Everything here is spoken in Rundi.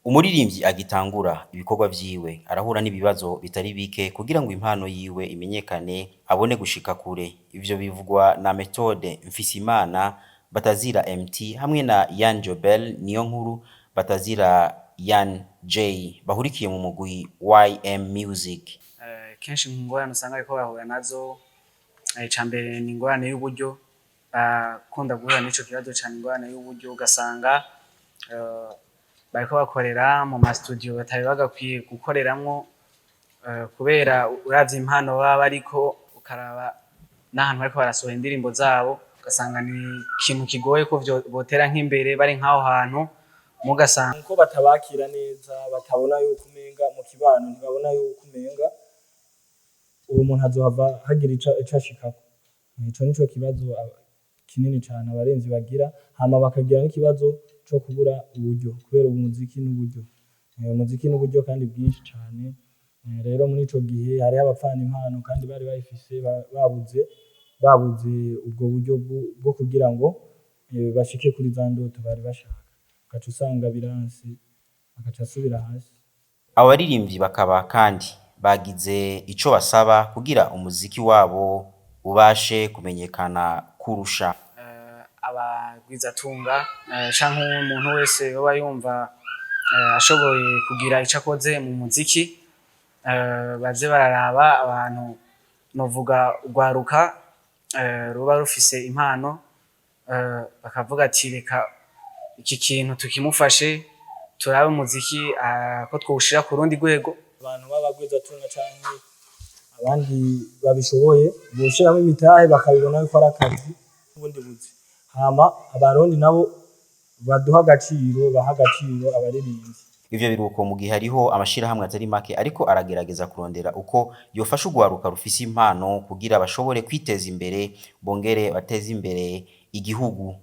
Umuririmbyi agitangura ibikorwa vyiwe arahura n'ibibazo bitari bike kugira ngo impano yiwe imenyekane abone gushika kure. Ivyo bivugwa na Methode Mfisimana batazira MT hamwe na Yan Jobel Niyonkuru batazira Yan J bahurikiye mu mugwi YM Music. Kenshi ingorane usanga bariko bahura nazo, ica mbere ni ingorane y'uburyo. Bakunda guhura n'ico kibazo cane, ingorane y'uburyo, ugasanga bariko bakorera mu ma studio batari bagakwiye gukoreramwo, kubera uravye impano baba bariko, ukaraba n'ahantu bariko barasohora indirimbo zabo, ugasanga ni ikintu kigoye ko botera nk'imbere bari nk'aho hantu, mugasanga Nuko batabakira neza, batabona yuko umenga mu kibano ntibabona yuko umenga uwo muntu azohava hagira ico ashikako. Ico nico kibazo kinini cane abarimvyi bagira, hama bakagira n'ikibazo co kubura uburyo, kubera umuziki n'uburyo. Umuziki n'uburyo kandi bwinshi cane. Rero muri ico gihe hariho abapfana impano kandi bari bayifise, babuze ubwo buryo bwo kugira ngo bashike kuri za ndoto bari bashaka. Ugaca usanga biranse, bagaca asubira hasi. Abo baririmbyi bakaba kandi bagize ico basaba kugira umuziki wabo ubashe kumenyekana kurusha. Abagwizatunga canke umuntu wese yoba yumva ashoboye kugira ico akoze mu muziki, baze bararaba abantu, novuga urwaruka ruba rufise impano, bakavuga ati: "Reka iki kintu tukimufashe, turabe umuziki ko twowushira ku rundi rwego." Abantu b'abagwizatunga canke abandi babishoboye boshiramwo imitahe, bakabibona yuko ari akazi n'ubundi buzi. Hama Abarundi nabo baduha agaciro, baha agaciro abaririmbyi. Ivyo biruko mu gihe hariho amashirahamwe atari make ariko aragerageza kurondera uko yofasha urwaruka rufise impano kugira bashobore kwiteza imbere bongere bateze imbere igihugu.